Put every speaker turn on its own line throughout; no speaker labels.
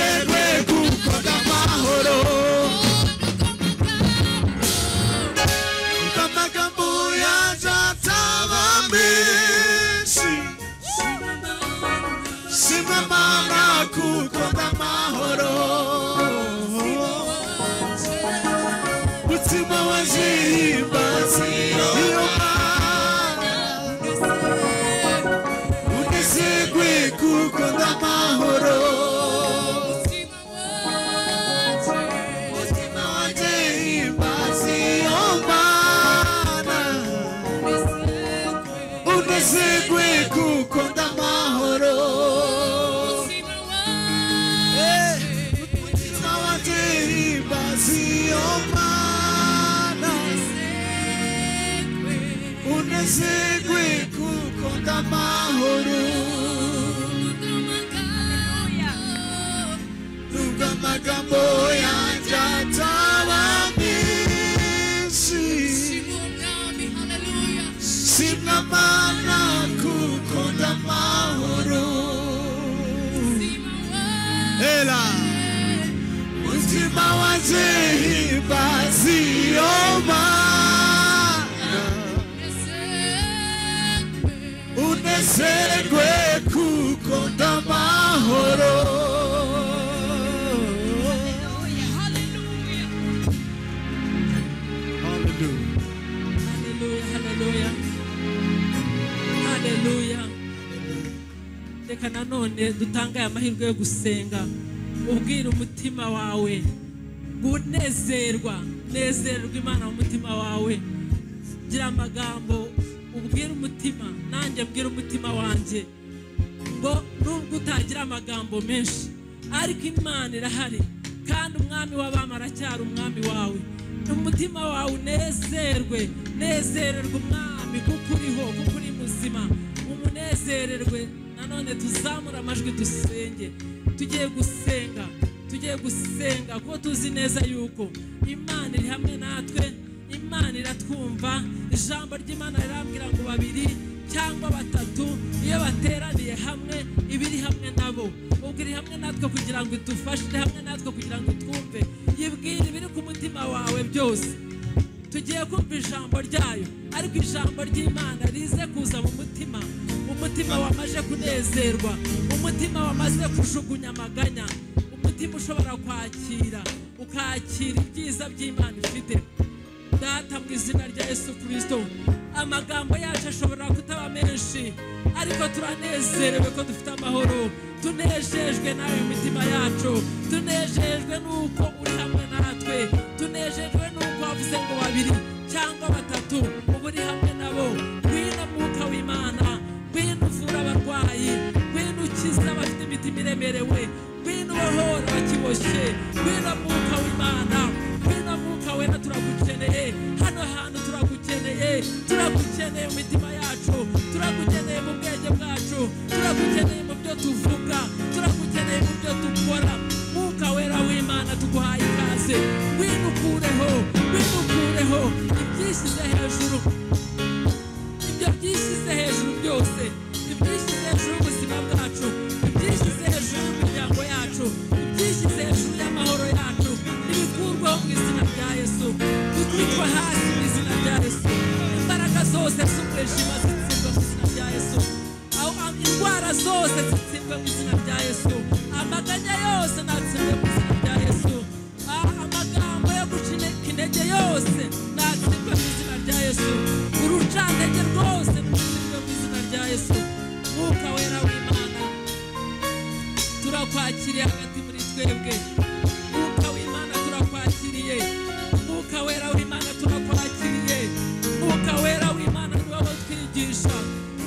Unezerwe kuko ndamahoro. Amagambo yanjye ataba menshi, shima Mana kuko ndamahoro. Mutima wanje himbaza iyo Mana, unezerwe kuko ndamahoro. Mutima wanje himbaza iyo Mana, unezerwe kuko ndamahoro. Mutima wanje himbaza iyo Mana, unezerwe kuko ndamahoro. Nubwo amagambo yanjye ataba menshi, shimwa Mana kuko ndamahoro. Ela mutima wanje himbaza iyo Mana, unezerwe kuko ndamahoro. Hallelujah.
Haleluya, haleluya, haleluya. Reka nanone dutange aya mahirwe yo gusenga, ubwira umutima wawe gunezerwa, nezerwa Imana mu mutima wawe. Gira amagambo ubwira umutima, nanjye mbwira umutima wanjye ngo nubwo utagira amagambo menshi, ariko Imana irahari, kandi umwami w'abami aracyari umwami wawe. Umutima wawe unezerwe, nezererwe umwami kuko uriho, kuko uri muzima, umunezererwe. Nanone tuzamura amajwi dusenge. Tugiye gusenga, tugiye gusenga kuko tuzi neza yuko Imana iri hamwe natwe, Imana iratwumva. Ijambo ry'Imana rirambwira ngo babiri cyangwa batatu iyo bateraniye hamwe, iba iri hamwe nabo. Ubwo iri hamwe natwe kugira ngo idufashe, iri hamwe natwe kugira ngo twumve. Yibwire ibiri ku mutima wawe byose. Tugiye kumva ijambo ryayo, ariko ijambo ry'Imana rize kuza mu mutima, umutima wamaze kunezerwa, umutima wamaze kujugunya amaganya, umutima ushobora kwakira, ukakira ibyiza by'Imana ifite. Data, mu izina rya Yesu Kristo, amagambo yacu ashobora kutaba menshi, ariko turanezerewe ko dufite amahoro, tunejejwe nawe mu mitima yacu, tunejejwe nuko uri hamwe natwe, tunejejwe nuko wavuze ngo babiri cyangwa batatu uba uri hamwe nabo. Ngwino Mwuka w'Imana, ngwino uvura abarwayi, ngwino ukiza abafite imitima iremerewe, ngwino ubohora abakiboshye, ngwino Mwuka w'Imana, ngwino Mwuka Wera, turagukeneye hano hantu, turagukeneye, turagukeneye mu mitima yacu, turagukeneye mu bwenge bwacu, turagukeneye mu byo tuvuga, turagukeneye mu byo dukora. Mwuka Wera w'Imana, tuguhaye ikaze, ngwino ukureho, ngwino ukureho ibyishyize hejuru, ibyo byishyize hejuru byose, ibyishyize hejuru y'ubuzima bwacu, ibyishyize hejuru y'imiryango yacu, ibyishyize hejuru y'amahoro yacu, nibikurwaho mu izina rya Yesu, bikubitwa hasi mu izina rya Yesu. Imbaraga zose z'umwijima zitsindwa mu izina rya Yesu, indwara zose zitsindwa mu izina rya Yesu, amaganya yose natsindwe mu izina rya Yesu, amagambo yo guca intege yose natsindwe mu izina rya Yesu, urucantege rwose rutsindwe mu izina rya Yesu. Mwuka Wera w'Imana, turakwakiriye hagati muri twebwe. Mwuka w'Imana turakwakiriye, Mwuka Wera w'Imana turakwakiriye. Mwuka Wera w'Imana ni wowe utwigisha,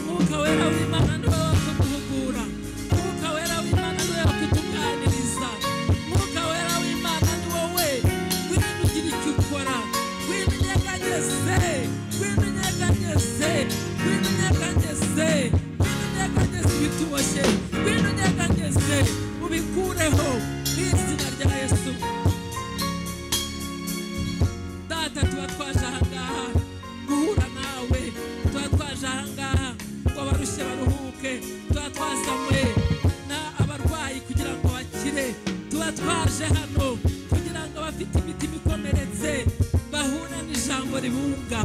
Mwuka Wera w'Imana ni wowe kuduhugura, Mwuka Wera w'Imana ni wowe kutuganiriza, Mwuka Wera w'Imana ni wowe ngwino ugira icyo ukora, ngwino unyeganyeze, ngwino unyeganyeze, ngwino unyeganyeze, ngwino unyeganyeze ibituboshye, ngwino unyeganyeze ubikureho mu izina rya Yesu. Data, tuba twaje ahangaha guhura nawe, tuba twaje ahangaha ngo abarushye baruhuke, tuba twazamuye na abarwayi kugira ngo bakire. Twaje hano kugira ngo abafite imitima ikomeretse bahure n'ijambo ribunga.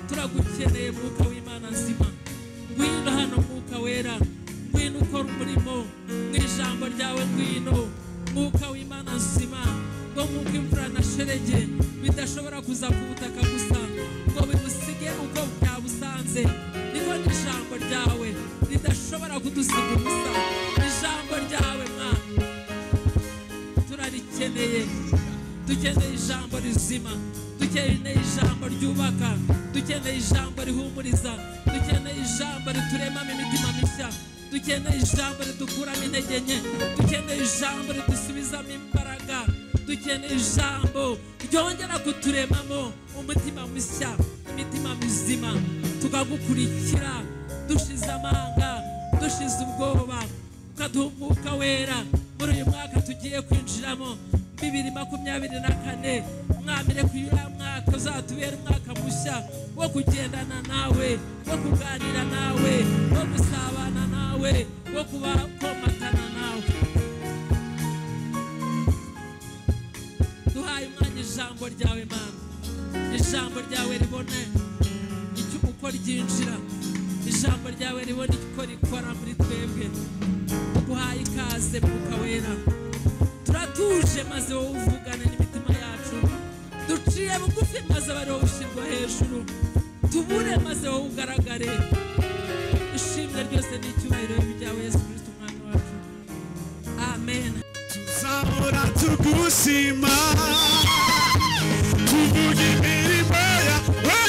Turagukeneye Mwuka w'Imana nzima, ngwino hano Mwuka wera, ngwino ukora umurimo mu ijambo ryawe, ngwino Mwuka w'Imana nzima, ngo nk'uko imvura na sherege bidashobora kuza ku butaka gusa ngo bibusige uko byabusanze, niko n'ijambo ryawe ridashobora kudusiga ubusa. Ijambo ryawe Mwana turarikeneye, dukeneye ijambo rizima, dukeneye ijambo ryubaka, dukeneye ijambo rihumuriza, dukeneye ijambo rituremamo imitima mishya, dukeneye ijambo ridukuramo intege nke, dukeneye ijambo ridusubizamo imbaraga, dukeneye ijambo ryongera kuturemamo umutima mushya, imitima mizima, tukagukurikira dushize amanga, dushize ubwoba, ukaduha Umwuka wera muri uyu mwaka tugiye kwinjiramo 2024. Mwami, reka uyu mwaka uzatubere umwaka mushya wo kugendana nawe, wo kuganira nawe, wo gusabana nawe, wo kubakomatana nawe. Duhaye umwanya ijambo ryawe Mana, ijambo ryawe ribone icyo uko ryinjira, ijambo ryawe ribone icyo rikora muri twebwe. Tuguhaye ikaze Mwuka wera, turatuje maze wowe uvugane n'imitima yacu, duciye bugufi maze abe ari wowe ushyirwa hejuru, tubure maze wowe ugaragare. Ishimwe ryose n'icyubahiro byawe Yesu Kristo Umwami wacu, amen.
Tuzahora tugushima, tuvuga imirimo yawe,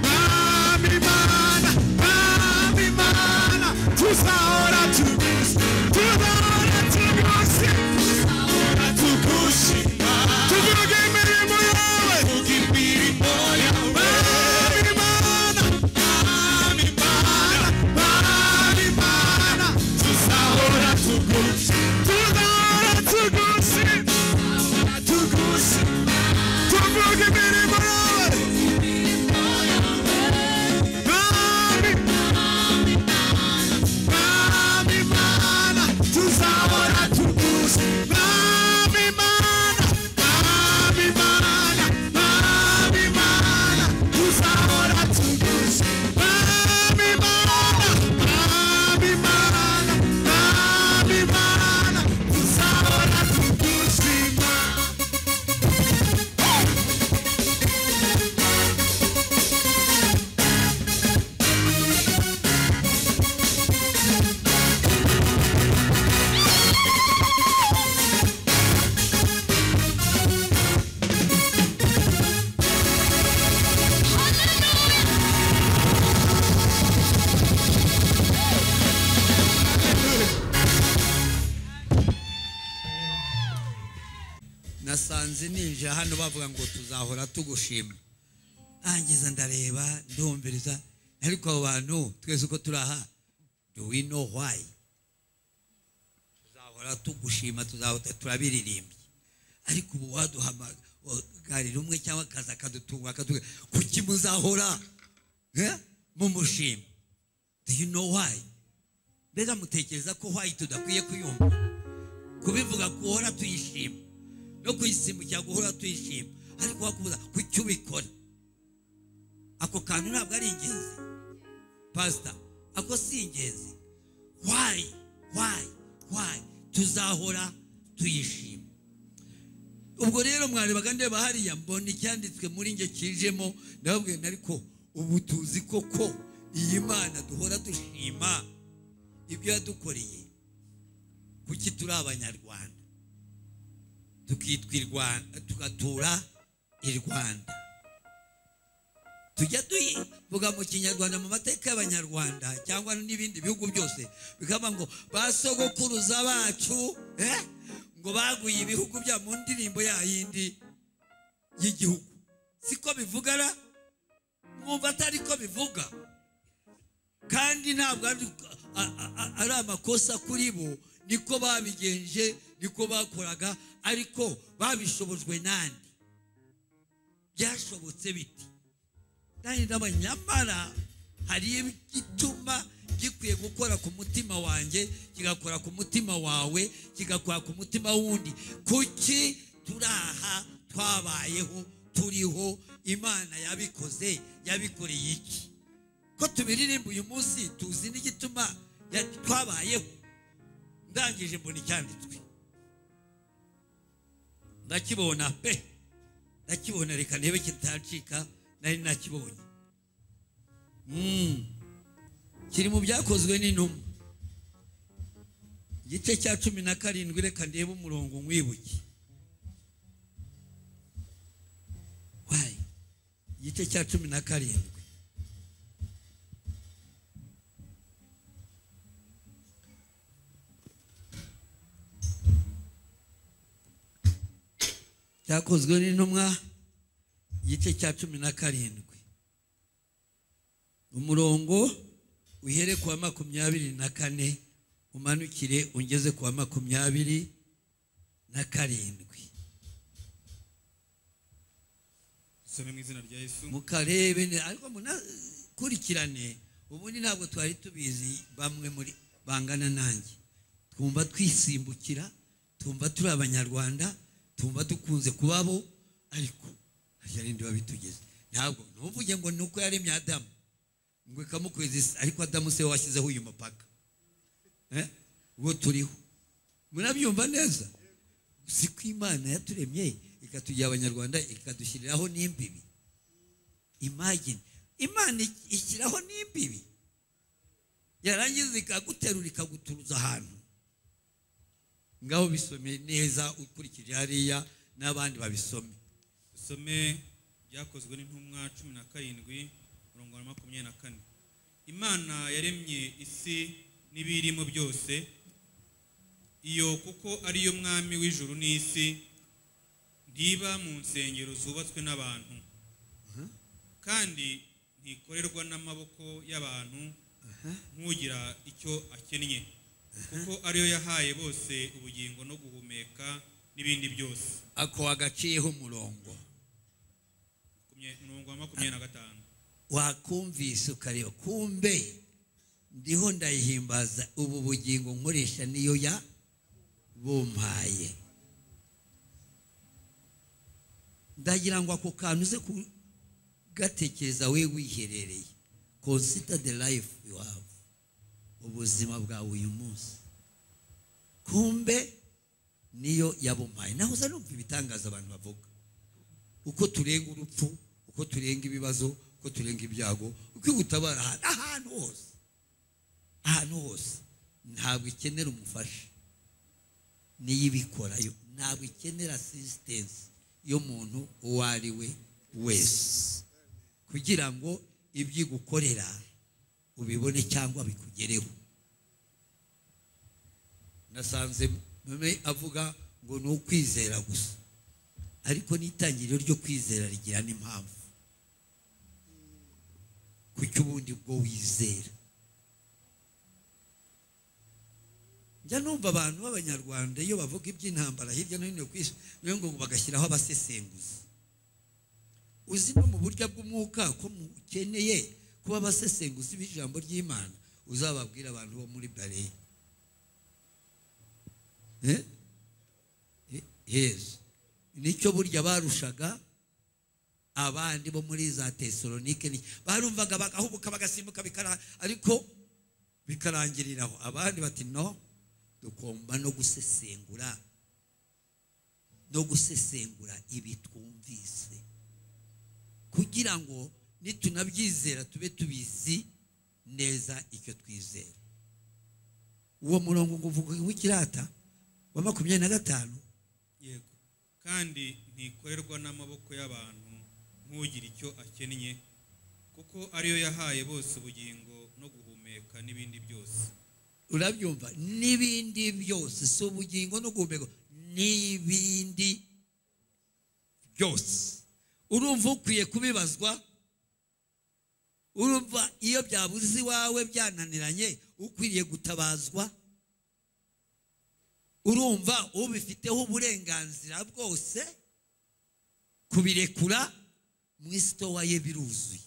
Mwami Mana, Mwami Mana, tuzahora tugushima, tuzahora tugushima, tuzahora tugushima, tuvuga imirimo yawe, tuvuga imirimo yawe, Mwami Mana, Mwami Mana, Mwami Mana, tuzahora tugushima, tuzahora tugushima, tugushima, tuvuga imirimo yawe, Mwami, Mwami Mana, tuzahora tugushima, Mwami Mana, Mwami Mana, Mwami Mana, tuzahora tugushima, Mwami Mana, Mwami Mana, Mwami Mana, tuzahora tugushima.
Nasanze ninjira hano bavuga ngo tuzahora tugushima, angiza ndareba ndumviriza, ariko abo bantu twese uko turi aha, do we know why? Tuzahora tugushima, tuzahora turabiririmbye, ariko ubu waduhamagarira umwe cyangwa akaza akadutunga akatubwira kuki muzahora mumushima? Do you know why? Mbega mutekereza ko why tudakwiye kuyumva, kubivuga guhora tuyishima no kuyisimbukira guhora tuyishima, ariko wakubuza kuki ubikora? Ako kantu ntabwo ari ingenzi Pastor, ako si ingenzi. Why, why, why tuzahora tuyishima? Ubwo rero mwarebaga ndeba hariya mbona icyanditswe muri nge kijemo, ndababwira ariko ubu tuzi koko iyi Mana duhora dushima ibyo yadukoreye, kuki turi Abanyarwanda tukitwa i Rwanda, tugatura i Rwanda? Tujya tuvuga mu Kinyarwanda mu mateka y'Abanyarwanda cyangwa n'ibindi bihugu byose, bikaba ngo basogokuruza bacu ngo baguye ibihugu bya mu ndirimbo ya yindi y'igihugu. Siko bivugara, mwumva atari ko bivuga, kandi ntabwo ari amakosa kuri bo, niko babigenje, niko bakoraga, ariko babishobojwe nande? Byashobotse biti? Kandi n'abanyamara hari igituma Gikwiye gukora ku mutima wanjye, kigakora ku mutima wawe, kigakora ku mutima wundi. Kuki turaha twabayeho, turiho? Imana yabikoze, yabikoreye iki? Ko tubiririmba uyu munsi tuzi n'igituma twabayeho. Ndangije mbona icyanditswe, ndakibona pe, ndakibona, reka ndebe kitacika, nari nakibonye. Kiri mu byakozwe n'intumwa, igice cya 17. Reka ndebe umurongo nkwibuke. Why? Igice cya 17. Cyakozwe n'intumwa, igice cya 17, umurongo uhere kuwa 24 umanukire ungeze kuwa 27.
Some mu izina rya Yesu.
Mukarebe, ariko munakurikirane. Ubundi ntabwo twari tubizi, bamwe muri bangana nanjye twumva twisimbukira, twumva turi abanyarwanda, tumva dukunze kubabo, ariko harindi babitugeze. Ntabwo ntuvuge ngo nuko yaremye Adamu ngo ikamukweza, ariko Adamu se washyizeho uyu mupaka uwo turiho. Murabyumva neza? Si ko Imana yaturemye ikatugira abanyarwanda, ikadushyiriraho n'imbibi. Imagine, Imana ishyiraho n'imbibi, yarangiza ikaguterura ikaguturuza ahantu. Ngaho bisome neza ukurikije hariya n'abandi babisome.
Usome byakozwe n'intumwa 17 umurongo wa 24. Imana yaremye isi n'ibirimo byose, iyo kuko ariyo mwami w'ijuru n'isi, ntiba mu nsengero zubatswe n'abantu, kandi ntikorerwa n'amaboko y'abantu nk'ugira icyo akennye, kuko ariyo yahaye bose ubugingo no guhumeka n'ibindi byose.
Ako wagaciyeho umurongo
umurongo wa 25.
Wakumvise ukareba, kumbe ndiho ndayihimbaza, ubu bugingo nkoresha niyo ya bumpaye. Ndagira ngo ako kantu uze kugatekereza we wiherereye. Consider the life you have, ubuzima bwawe uyu munsi, kumbe niyo yabumpaye. Naho uza numva ibitangaza abantu bavuga, uko turenga urupfu, uko turenga ibibazo, uko turenga ibyago, uko igutabara ahantu hose, ahantu hose. Ntabwo ikenera umufasha, niyo ibikorayo. Ntabwo ikenera assistance y'umuntu uwo ari we wese kugira ngo ibyigukorera ubibone cyangwa bikugereho. Nasanze meme avuga ngo ni ukwizera gusa, ariko n'itangiriro ryo kwizera rigira n'impamvu. Kuki ubundi bwo wizera? Njya numva abantu b'abanyarwanda iyo bavuga iby'intambara hirya no hino ku isi, niyo ngo bagashyiraho abasesenguzi. Uzi no mu buryo bw'umwuka ko mukeneye kuba abasesenguzi b'ijambo ry'Imana, uzababwira abantu bo muri Baleya. Yes. Nicyo burya barushaga abandi bo muri za Tesalonike, barumvaga bagahubuka bagasimbuka bikara, ariko bikarangiriraho. Abandi bati no, tugomba no gusesengura, no gusesengura ibi twumvise, kugira ngo nitunabyizera tube tubizi neza icyo twizera. Uwo murongo nguvuga w'ikirata wa 25.
Yego. Kandi ntikorerwa n'amaboko y'abantu nk'ugira icyo akennye, kuko ariyo yahaye bose ubugingo no guhumeka n'ibindi byose.
Urabyumva? N'ibindi byose, si ubugingo no guhumeka, n'ibindi byose. Urumva ukwiye kubibazwa? Urumva iyo byabuze iwawe byananiranye ukwiriye gutabazwa? Urumva ubifiteho uburenganzira bwose kubirekura? Mu isitowa ye biruzuye,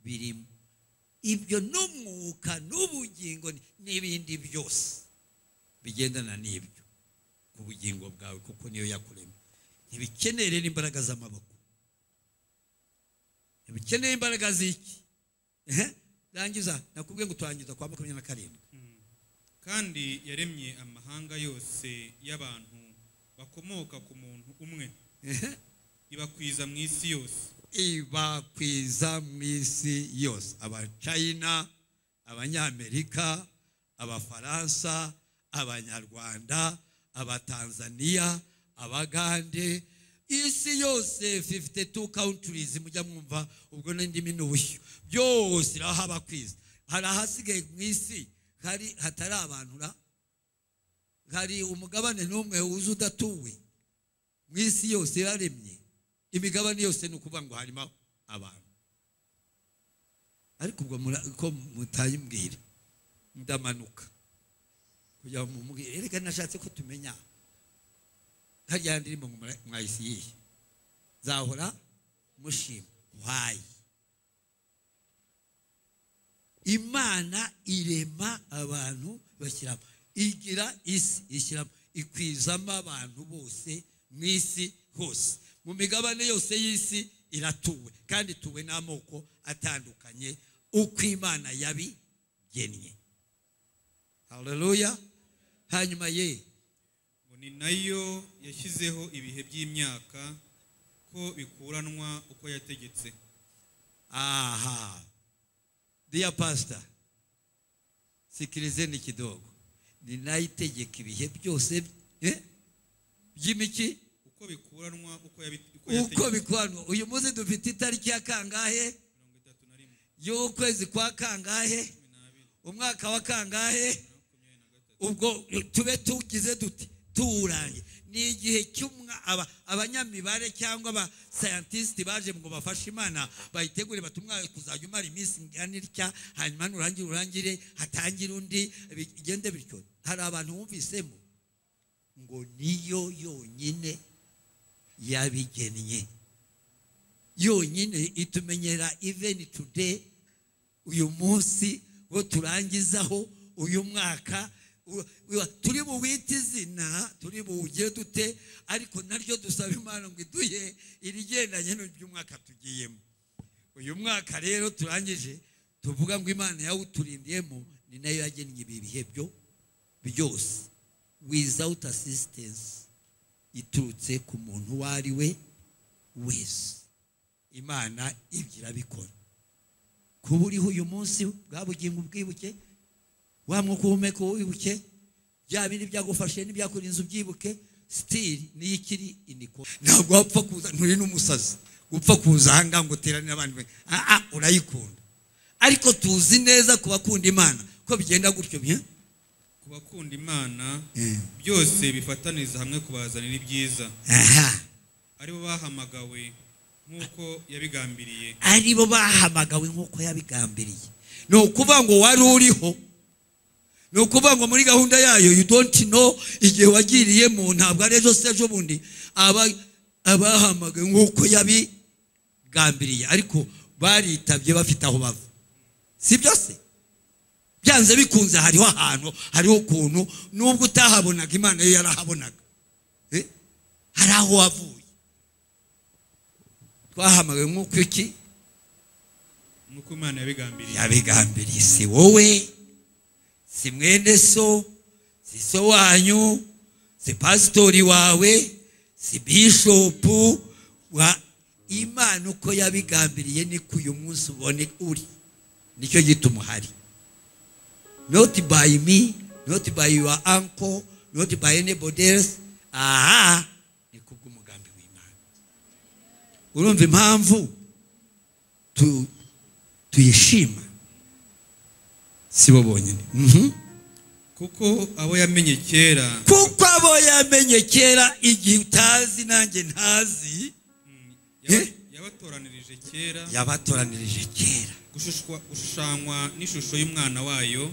birimo. Ibyo n'umwuka n'ubugingo n'ibindi byose bigendana n'ibyo ku bugingo bwawe, kuko niyo yakuremye. Ntibikeneye rero imbaraga z'amaboko, ntibikeneye imbaraga z'iki. Rangiza, nakubwiye ngo turangiza kwa 27.
Kandi yaremye amahanga yose y'abantu bakomoka ku muntu umwe, ibakwiza mu isi yose.
Ibakwiza mu isi yose. Abachina, Abanyamerika, Abafaransa, Abanyarwanda, Abatanzania, Abagande, isi yose 52 countries mujya mwumva ubwo n'indimi n'ubushyo byose irahabakwiza. Hari ahasigaye mu isi hari hatari abantu ra, hari umugabane n'umwe wuzu udatuwe mu isi yose yaremye imigabane yose, ni ukuvuga ngo harimo abantu. Ariko ubwo ko mutayimbwira ndamanuka kugira ngo mumubwire. Erega nashatse ko tumenya harya ndirimbo mwayisi yihe zahora mushima. Why? Imana irema abantu bashyiramo, igira isi ishyiramo, ikwizamo abantu bose mu isi hose, mu migabane yose y'isi iratuwe, kandi ituwe n'amoko atandukanye uko Imana yabigennye. Haleluya. Hanyuma ye
ngo ni nayo yashyizeho ibihe by'imyaka ko bikuranwa uko yategetse.
Aha, dear pastor, sikilizeni kidogo. Ni nayo itegeka ibihe byose by'imiki
uko bikuranwa uko
uko bikuranwa. Uyu munsi dufite itariki ya kangahe?
31
y'ukwezi kwa kangahe? Umwaka wa kangahe? Ubwo tube tugize duti tuwurange. Ni igihe cy'umwa abanyamibare cyangwa aba scientist baje ngo bafashe Imana bayitegure batumwa kuzajya umara iminsi ingana itya, hanyuma nurangire urangire hatangire undi, bigende bityo. Hari abantu bumvisemo ngo niyo yonyine yabigennye, yonyine itumenyera even today, uyu munsi wo turangizaho uyu mwaka turi buwite izina, turi buwugire dute, ariko naryo dusaba Imana ngo iduhe irigendanye n'iby'umwaka tugiyemo. Uyu mwaka rero turangije tuvuga ngo Imana yawuturindiyemo, ni nayo yagennye ibi bihe byo byose without assistance iturutse ku muntu uwo ari we wese. Imana ibyo irabikora. Kuba uriho uyu munsi bwa bugingo ubwibuke, wa mwuka uhumeka wibuke, bya bindi byagufashe n'ibyakurinze ubyibuke, still niyo ikiri iniko. Ntabwo wapfa kuza, nturi n'umusazi gupfa kuza aha ngaha ngo uterane n'abandi. Urayikunda. Ariko tuzi neza ku bakunda Imana ko bigenda gutyo bye.
Ku bakunda Imana byose bifataniriza hamwe kubazanira ibyiza. Aribo bahamagawe nk'uko yabigambiriye.
Aribo bahamagawe nk'uko yabigambiriye. Ni ukuvuga ngo wari uriho, ni ukuvuga ngo muri gahunda yayo you don't know igihe wagiriyemo, ntabwo ari ejo se ejo bundi. Abahamagawe nk'uko yabigambiriye, ariko baritabye bafite aho bava. Si byo se? Byanze bikunze hariho ahantu, hariho ukuntu nubwo utahabonaga Imana yo yarahabonaga. Hari aho wavuye. Twahamagawe nk'uko iki?
Nk'uko Imana yabigambiriye.
Yabigambiriye. Si wowe, si mwene so, si so wanyu, si pasitori wawe, si bishopu wa Imana uko yabigambiriye niko uyu munsi ubone uri. Nicyo gituma uhari. Not by me, not by your uncle, not by anybody else. Aha, ni kubw'umugambi w'Imana. Urumva impamvu tuyishima? Si bo bonyine.
Kuko abo yamenye kera,
kuko abo yamenye kera igihe utazi nanjye ntazi,
yabatoranirije kera,
yabatoranirije kera
gushushanywa n'ishusho y'umwana wayo.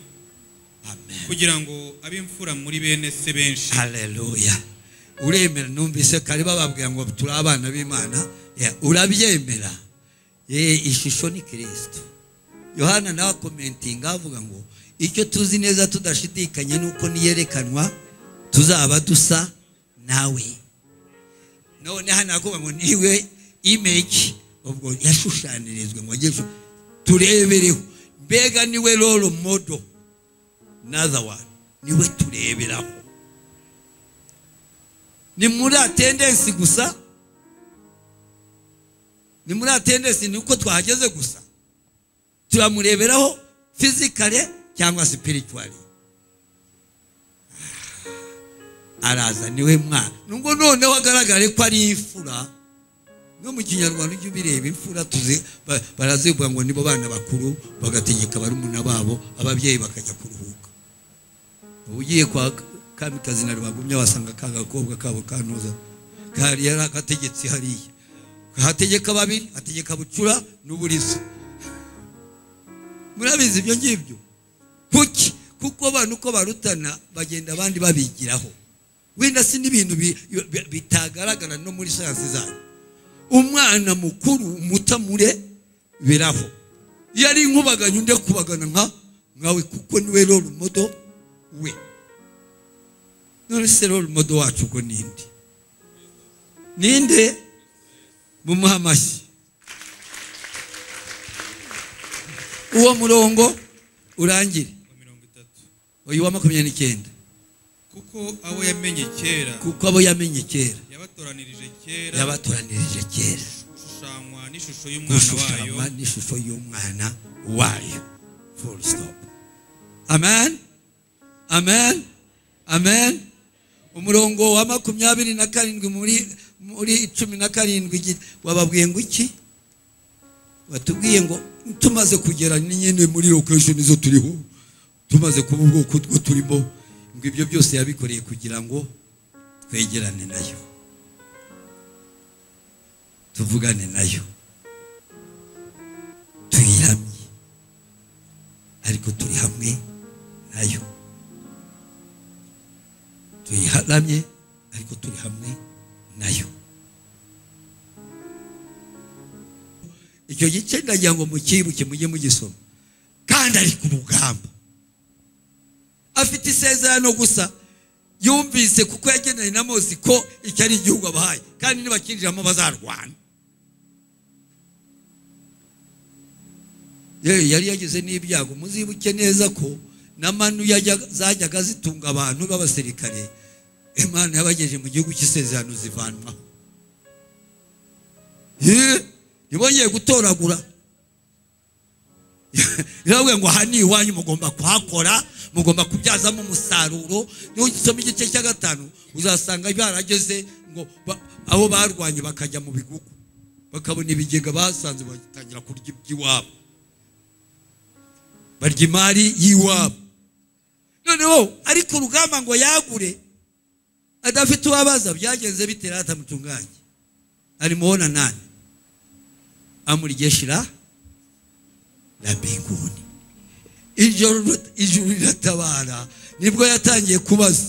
Amen.
Kugira ngo abe imfura muri bene se benshi.
Haleluya. Uremera? Numvise kare bababwira ngo turi abana b'Imana. Urabyemera? Ishusho ni Kristo. Yohana nawe akomentinga avuga ngo icyo tuzi neza tudashidikanya nuko niyerekanwa tuzaba dusa nawe. None hano avuga ngo niwe image, ubwo yashushanirizwe ngo ajye turebereho. Mbega niwe role model, another one niwe tureberaho. Ni muri attendance gusa, ni muri attendance ni uko twahageze gusa, turamureberaho physically cyangwa spiritually. Araza niwe mwana, nubwo noneho agaragare ko ari imfura. No mu Kinyarwanda ujye ubireba, imfura tuzi barazivuga ngo nibo bana bakuru bagategeka barumuna babo, ababyeyi bakajya kuruhuka. Ugiye kwa Kamikazi na Rubagumya wasanga kagakobwa kabo kanoza kari yarakategetse hariya, hategeka babiri, hategeka Bucura n'Uburiza. Murabizi ibyo ngibyo. Kuki? Kuko abantu uko barutana bagenda abandi babigiraho. Wenda si n'ibintu bitagaragara no muri science zayo. Umwana mukuru umutamure biraho, yari inkubaganya undi kubagana nka nkawe, kuko niwe role model we. None se role model wacu ubwo ninde? Ninde? Mumuha amashyi. Uwo murongo urangire uyu wa 29.
Kuko abo yamenye kera,
kuko abo yamenye kera
yabatoranirije kera,
yabatoranirije kera
gushushanywa n'ishusho y'umwana wayo,
n'ishusho y'umwana wayo. Full stop. Amen, amen, amen. Umurongo wa 27 muri 17 wababwiye ngo iki? Watubwiye ngo tumaze kugera nyine muri location izo turiho, tumaze kuba ubwoko two turimo, ngo ibyo byose yabikoreye kugira ngo twegerane nayo, tuvugane nayo, tuyiramye, ariko turi hamwe nayo. Tuyiramye ariko turi hamwe nayo. Icyo gice ndagira ngo mukibuke mujye mugisoma. Kandi ari ku rugamba, afite isezerano gusa yumvise kuko yagenanye na Mose ko icyo ari igihugu abahaye, kandi nibakinjiramo bazarwana. Yari yagize n'ibyago. Muzibuke neza ko na manu zajyaga zitunga abantu b'abasirikare, Imana yabagejeje mu gihugu cy'isezerano zivanwaho. Ntibongeye gutoragura. Iravuga ngo aha ni iwanyu, mugomba kuhakora, mugomba kubyazamo umusaruro. Nusoma igice cya 5 uzasanga barageze ngo aho barwanye bakajya mu bigugu, bakabona ibigega basanze batangira kurya iby'iwabo, barya imari y'iwabo. Noneho ariko urugamba ngo yagure adafite uwabaza, byagenze bitera atamutunganye. Alimuona nani? Amri jeshi la mbinguni. Ijuru riratabara, nibwo yatangiye kubaza.